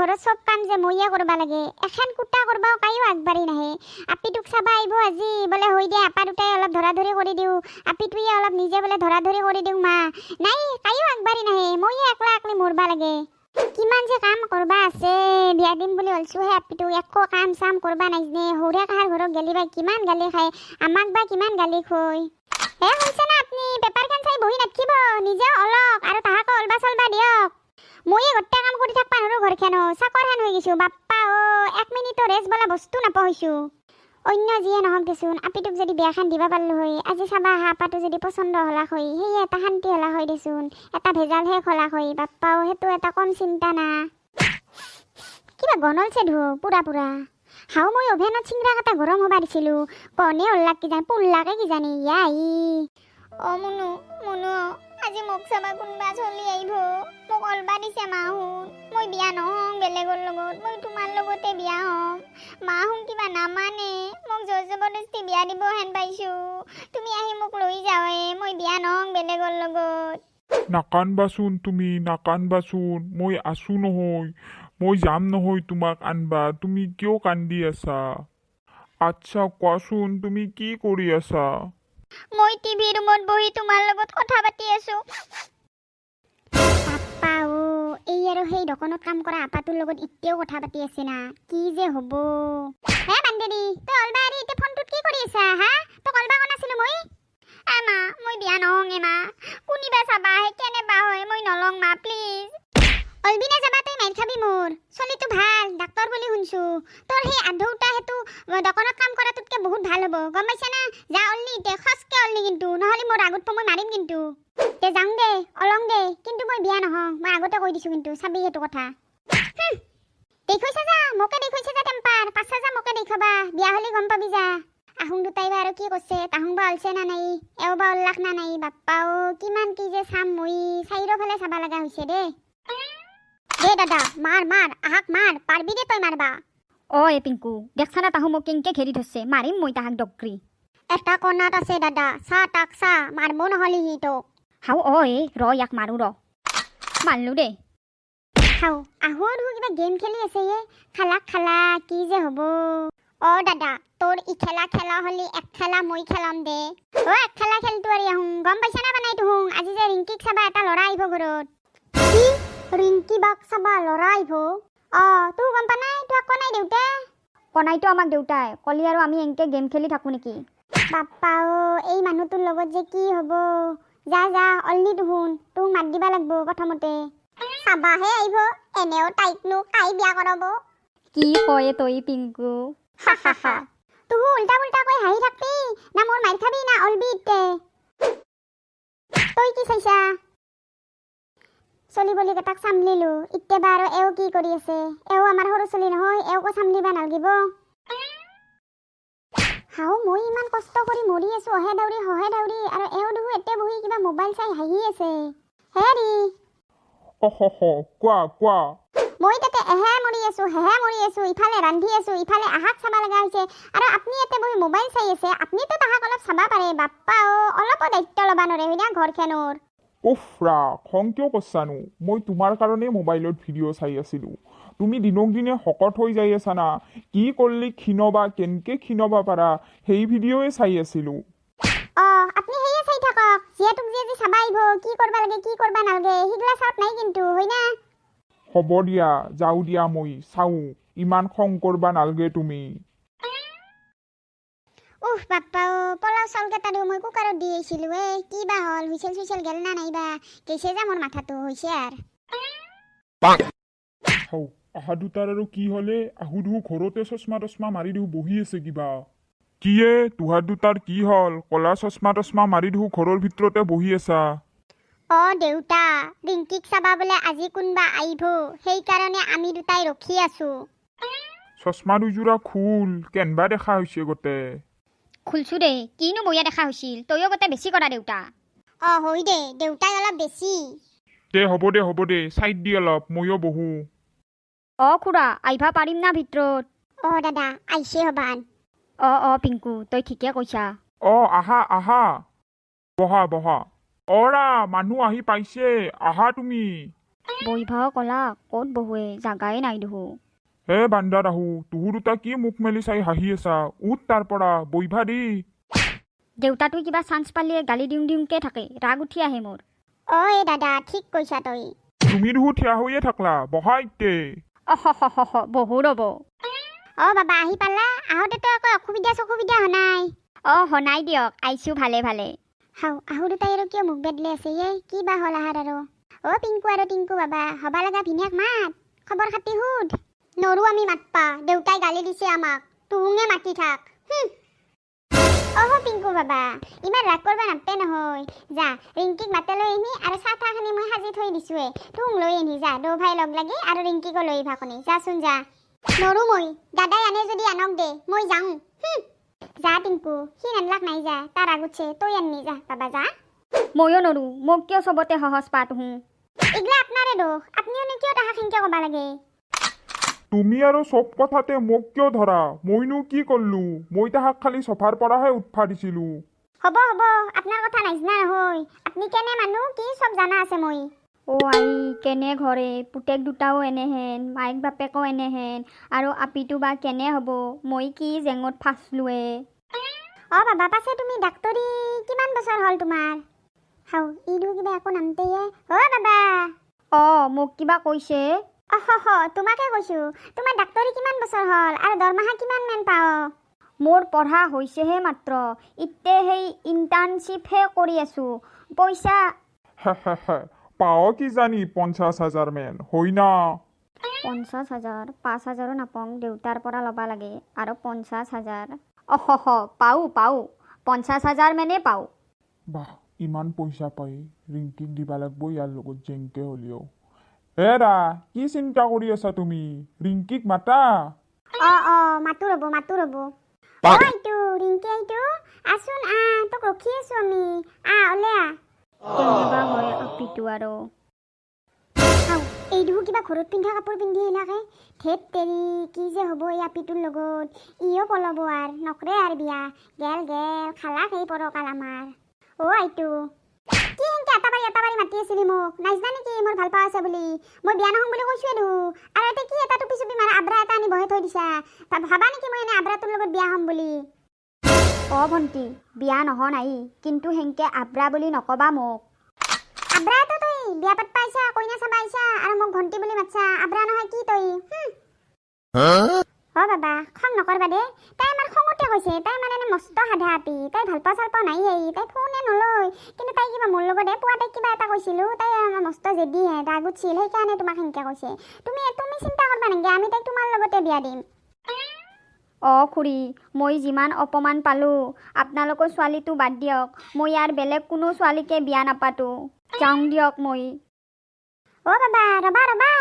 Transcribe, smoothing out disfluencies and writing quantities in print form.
ঘৰত চব কাম যে ময়ে কৰবা লাগে। এখান কুটা কৰবাও কায়ো আগবাঢ়ি নাহে। আপিটোক চাবা আহিব আজি বোলে, হৈ দে আপা দুটাই অলপ ধৰা ধৰি কৰি দিওঁ, আপিটোৱে অলপ নিজে বোলে ধৰা ধৰি কৰি দিওঁ মা। নাই, কায়ো আগবাঢ়ি নাহে, ময়ে একলা একলি মৰবা লাগে। কিমান যে কাম কৰবা আছে। বিয়া দিম বুলি ওলছোহে আপিটোক, একো কাম চাম কৰবা নাজনে। সৌৰে কাহাৰ ঘৰত গেলি বা কিমান গালি খায়, আমাক বা কিমান গালি খুৱায়। হে শুনছে না, আপুনি পেপাৰখন চাই বহি নাথাকিব, নিজেও অলক আৰু তাহাকো অলবা চলবা দিয়ক। ময়ে গোটেই কাম কৰি থাকবা নোৱাৰো। ঘৰখনো চাকৰহেন হৈ গৈছো। বাপ্পা অ, এক মিনিটো ৰেষ্ট বোলা বস্তু নাপা হৈছো। অন্য যিয়ে নহওক দেচোন, আপিটোক যদি বিয়াখন দিব পাৰিলো হয়, আজি চাবা আহা আপাটো যদি পচন্দ হলাক হয়, সেয়ে এটা শান্তি হলাক হয় দেচোন, এটা ভেজাল শেষ হলাক হয়। বাপ্পাও, সেইটো এটা কম চিন্তা না। কিবা গনলছে ধো পুৰা পুৰা। হাও, মই অভেনত চিংৰা কেইটা গৰম হ'বা দিছিলো, কণে ওল্লাক কিজানি, পুল্লাকে কিজানি। ইয়াই অ মুনু, মুনু, আজি মোক চাবা কোনোবা চলি আহিব। মোক অলবা দিছে মাহুন। মই বিয়া নহওঁ বেলেগৰ লগত, মই তোমাৰ লগতে বিয়া হ'ম। মাহুন কিবা নামানে, মোক জোৰ জবৰদস্তি বিয়া দিব হেন পাইছো। তুমি আহি মোক লৈ যাৱে, মই বিয়া নহওঁ বেলেগৰ লগত। নাকানবাচোন তুমি, নাকানবাচোন। মই আছো নহয়, মই যাম নহয় তোমাক আনবা। তুমি কিয় কান্দি আছা? আচ্ছা কোৱাচোন, তুমি কি কৰি আছা? মই টিভি ৰুমত বহি তোমাৰ লগত কথা পাতি আছো। পাপ্পা অ, এই আৰু সেই দোকানত কাম কৰা আপাটোৰ লগত এতিয়াও কথা পাতি আছে না, কি যে হ'ব। হে বান্দেৰি, তই অলবা এৰি এতিয়া ফোনটোত কি কৰি আছা হা? তোক অলবা কোৱা নাছিলো মই? আ মা, মই বিয়া নহওঁ এ মা। কোনিবা চাবা আহে, কেনেবা হয়। মই নলং মা, প্লিজ। অলবি নে যাবা? তই মাইৰ খাবি মোৰ। চলিটো ভাল, ডাক্তৰ বুলি শুনছো। তোৰ সেই আধৌটা সেইটো দোকানত কাম কৰাটোতকে বহুত ভাল হ'ব, গম পাইছা না? যা, অলনি এতিয়া, খচকে অলনি কিন্তু, নহ'লে মোৰ আগত মই মাৰিম কিন্তু। তে যাওঁ দে, অলং দে, কিন্তু মই বিয়া নহওঁ, মই আগতে কৈ দিছো কিন্তু। চাবি সেইটো কথা। দেখুৱাইছা যা, মোকে দেখুৱাইছা যা, টেম্পাৰ পাছা যা, মোকে দেখুৱাবা। বিয়া হ'লে গম পাবি যা। আহোং দুটাই বা আৰু কি কৰছে, তাহোং বা অলছে না নাই, এও বা ওল্লাক না নাই। বাপ্পাও, কিমান কি যে চাম মই, চাৰিওফালে চাবা লগা হৈছে দেই। দে দাদা, মাৰ মাৰ, আহাক মাৰ, পাৰবি দে তই মাৰবা। অ এ পিংকু, দেখছা না তাহো মোক কেনকে ঘেৰি ধৰছে? মাৰিম মই তাহাক ডক্ৰী। এটা কণাত আছে দাদা, চা তাক চা, মাৰব নহ'লে সি তোক। হাও অ এ ৰ, ইয়াক মাৰো ৰ। মাৰলো দে। খাওঁ, আহো দেখো কিবা গেম খেলি আছে। এ খালাক খালা, কি যে হ'ব। অ দাদা, তোৰ ই খেলা খেলা হ'লে এক খেলা মই খেলাম দে। অ, এক খেলা খেলটো আৰু আহোঁ, গম পাইছা না বানাই তুহুং, আজি যে ৰিংকিক চাবা এটা ল'ৰা আহিব ঘৰত। কি, ৰিংকি বাক চাবা ল'ৰা আহিব? অ, তোৰ গম পা নাই? তোক কোৱা নাই দেউতা? কনাইতো আমাক দেউতাই কলি আৰু আমি এনকে গেম খেলি থাকো নেকি? বাপ্পা অ, এই মানুহটোৰ লগত যে কি হ'ব। যা যা, অলনি তুহুন, তোক মাত দিবা লাগব প্ৰথমতে। চাবাহে আহিব, এনেও তাইকনো কাই বিয়া কৰাব? কি কয় তই পিংকু? তুহু উল্টা পুল্টা কৈ হাঁহি থাকবি না মোৰ মাৰ খাবি না অলবি ইতে? তই কি চাইছা? চলি বলি কেইটাক চামলিলো, ইতে বা আৰু এও কি কৰি আছে? এও আমাৰ সৰু চলি নহয়, এওকো চামলিবা নালগিব। হাও, মই ইমান কষ্ট কৰি মৰি আছো, অহে দাউৰি সহে দাউৰি, আৰু এও দেখো এতে বহি কিবা মোবাইল চাই হাঁহি আছে। হেৰি। অহ হ, কোৱা কোৱা। মই তাতে এহে মৰি আছো, হেহে মৰি আছো, ইফালে ৰান্ধি আছো, ইফালে আহাক চাব লগা হৈছে, আৰু আপুনি ইয়াতে বহি মোবাইল চাই আছে। আপুনিতো তাহাক অলপ চাবা পাৰে। বাপ্পা অ, অলপো দায়িত্ব ল'বা নৰে হয়না ঘৰখনৰ? উফ ৰা, খং কিয় কৰছানো? মই তোমাৰ কাৰণেই মোবাইলত ভিডিঅ' চাই আছিলোঁ। তুমি দিনক দিনে শকত হৈ যাই আছা না, কি কৰলি ক্ষীণবা, কেনকে ক্ষীণবা পাৰা, সেই ভিডিঅ'য়ে চাই আছিলোঁ। অ, আপুনি সেয়ে চাই থাকক। জীয়াটোক যে আজি চাবা আহিব, কি কৰবা লাগে কি কৰবা নালগে সেইগিলা চাওঁত নাই কিন্তু, হয় না? হ'ব দিয়া, যাওঁ দিয়া, মই চাওঁ। ইমান খং কৰবা নালগে তুমি। উফ বাপ্পা অ, পোলাও চাউলকেইটা দিও মই কুকাৰত দি আহিছিলোঁ। এ কি বা হ'ল, হুইচেল চুইচেল গেল না নাইবা? গেছে যা, মোৰ মাথাটো হৈছে আৰু। হৌ, আহা দুটাৰ আৰু কি হ'লে? আহো দুহো ঘৰতে চশমা তচমা মাৰি দিওঁ বহি আছে কিবা। কিয়ে, তোহাৰ দুটাৰ কি হ'ল? ক'লা চশমা তচমা মাৰি দিওঁ ঘৰৰ ভিতৰতে বহি আছা। অ দেউতা, ৰিংকিক চাবা বোলে আজি কোনোবা আহিব, সেইকাৰণে আমি দুটাই ৰখি আছো। চশমা দুযোৰা খোল, কেনবা দেখা হৈছে গোটে। খুলছো দে, কিনো বঢ়িয়া দেখা হৈছিল। তইও গোটে বেছি কৰা দেউতা। অ হয় দে, দেউতাই অলপ বেছি। দে, হ'ব দে, হ'ব দে, চাইড দি অলপ, ময়ো বহো। অ খুৰা, আহিবা পাৰিম না ভিতৰত? অ দাদা, আহিছে হবান। অ অ পিংকু, তই ঠিকে কৈছা। অ, আহা আহা, বহা বহা। অৰা, মানুহ আহি পাইছে, আহা তুমি। বহিভাও কলা ক'ত বহুৱে জাগাই নাই দেখো। হে বান্দা ৰাহু, তুহু দুটা কি মুখ মেলি চাই হাঁহি আছা? উঠ তাৰ পৰা, বহিবা দি। দেউতাটোৱে কিবা চান্স পালিয়ে গালি দিওঁ দিওঁকে থাকে, ৰাগ উঠি আহে মোৰ। অ এই দাদা, ঠিক কৈছা তই। তুমি দেখো থিয়া হৈয়ে থাকলা, বহা ইতে। অহ, বহু ৰ'ব। অ বাবা, আহি পালা? আহোঁতেতো একো অসুবিধা চসুবিধা হোৱা নাই? অ নাই দিয়ক, আহিছোঁ ভালে ভালে। হাও, আহু দুটাই আৰু কিয় মুখ বেদলে আছে? এই কি বা হ'ল আহাৰ আৰু। অ পিংকু আৰু টিংকু বাবা, হবা লগা ভিনিয়াক মাত, খবৰ খাতি সুধ। নৰো আমি মাতপা, দেউতাই গালি দিছে আমাক, তুহুঙে মাতি থাক। অহ পিংকু বাবা, ইমান ৰাগ কৰবা নাপে নহয়। যা, ৰিংকিক মাতে লৈ আহিবি আৰু চাহ তাহখিনি মই সাজি থৈ দিছোৱে, তুং লৈ আনি যা। দৌ ভাই লগ লাগি আৰু ৰিংকিকো লৈ আহিবা কনি, যাচোন যা। নৰো মই, দাদাই আনে যদি আনক দে, মই যাওঁ। যা টিংকু, সি নানলাক নাই যা, তাৰ ৰাগ উঠছে, তই আননি যা বাবা, যা। ময়ো নৰো, মোক কিয় চবতে সহজ পা তুহু? এইগিলা আপনাৰে দোষ, আপুনিওনো কিয় তাহাক সেনকে ক'বা লাগে? তুমি আৰু চব কথাতে মোক কিয় ধৰা? মইনো কি কৰলো? মই তাহাক খালি চফাৰ পৰাহে উঠবা দিছিলো। হ'ব হ'ব, আপোনাৰ কথা নাজনা নহয়, আপুনি কেনে মানুহ কি চব জানা আছে মই। অ' আই, কেনে ঘৰে, পুতেক দুটাও এনেহেন, মায়েক বাপেকো এনেহেন, আৰু আপিটো বা কেনে হ'ব? মই কি জেঙত ফাঁচলোৱে। অ বাবা, পাছে তুমি ডাক্তৰী কিমান বছৰ হ'ল তোমাৰ? হাও, ইটো কিবা একো নামতেয়ে। অ বাবা। অ' মোক কিবা কৈছে? অহ, তোমাকে কৈছো, তোমাৰ ডাক্তৰী কিমান বছৰ হ'ল আৰু দৰমহা কিমান মান পাও? মোৰ পঢ়া হৈছেহে মাত্ৰ, ইতে সেই ইণ্টাৰ্ণশ্বিপহে কৰি আছোঁ, পইচা পাৱ কি জানি 50,000 মান হয় না? 50,000? 5,000ো নাপাওঁ, দেউতাৰ পৰা ল'বা লাগে আৰু 50,000। অহ, পাওঁ পাওঁ, 50,000 মানে পাওঁ। বাহ, ইমান পইচা পাই, ৰিংকিক দিবা লাগব ইয়াৰ লগত জেংকে হ'লেও। হেৰা, কি চিন্তা কৰি আছা তুমি? ৰিংকিক মাতা। অ অ, মাতো ৰ'ব, মাতো ৰ'ব। অ আইটো, ৰিংকি আইটো, আচোন আহ, তোক ৰখি আছো আমি, আহ ওলে আহ। কেনেবা হয় আপিটো আৰু। হাও, এই দেখো কিবা ঘৰত পিন্ধা কাপোৰ পিন্ধি আহিলাকে। ধেত তেৰি, কি যে হ'ব এই আপিটোৰ লগত! ইও পলাব আৰ নকৰে আৰ বিয়া। গেল গেল, খালাক এই পৰকাল আমাৰ। অ আইটো, কি সেনকে আটাবাৰী আটাবাৰী মাতি আছিলি মোক? নাজনা নেকি মোৰ ভাল পোৱা আছে বুলি? মই বিয়া নহ'ম বুলি কৈছোৱে দেখো। আৰু এতিয়া কি এটা টুপি চুপি মাৰা আব্ৰা এটা আনি বহাই থৈ দিছা? ভাবা নেকি মই এনে আব্ৰাটোৰ লগত বিয়া হ'ম বুলি? অ ভণ্টি, বিয়া নহ নাই, কিন্তু সেনকে আব্ৰা বুলি নকবা মোক। আব্ৰাটো তই বিয়া পাতবা আহিছা, কইনা চাবা আহিছা আৰু মোক ভণ্টি বুলি মাতছা? আব্ৰা নহয় কি তই? অ বাবা, খং নকৰবা দে, তাই আমাৰ খঙতে কৈছে। তাই মানে এনে মস্ত সাধা আপি, তাই ভাল পোৱা চাল পোৱা নাই, হেই তাই ফোনে নলয়। কিন্তু তাই কিবা মোৰ লগতে পুৱা তাইক কিবা এটা কৈছিলোঁ, তাই আমাৰ মস্ত জেদিহে, ৰাগ উঠছিল, সেইকাৰণে তোমাক সেনকে কৈছে। তুমি তুমি চিন্তা কৰবা নালাগে, আমি তাইক তোমাৰ লগতে বিয়া দিম। অ খুৰী, মই যিমান অপমান পালোঁ, আপোনালোকৰ ছোৱালীটো বাদ দিয়ক, মই ইয়াৰ বেলেগ কোনো ছোৱালীকে বিয়া নাপাতোঁ। যাওঁ দিয়ক মই। অ বাবা, ৰবা ৰবা।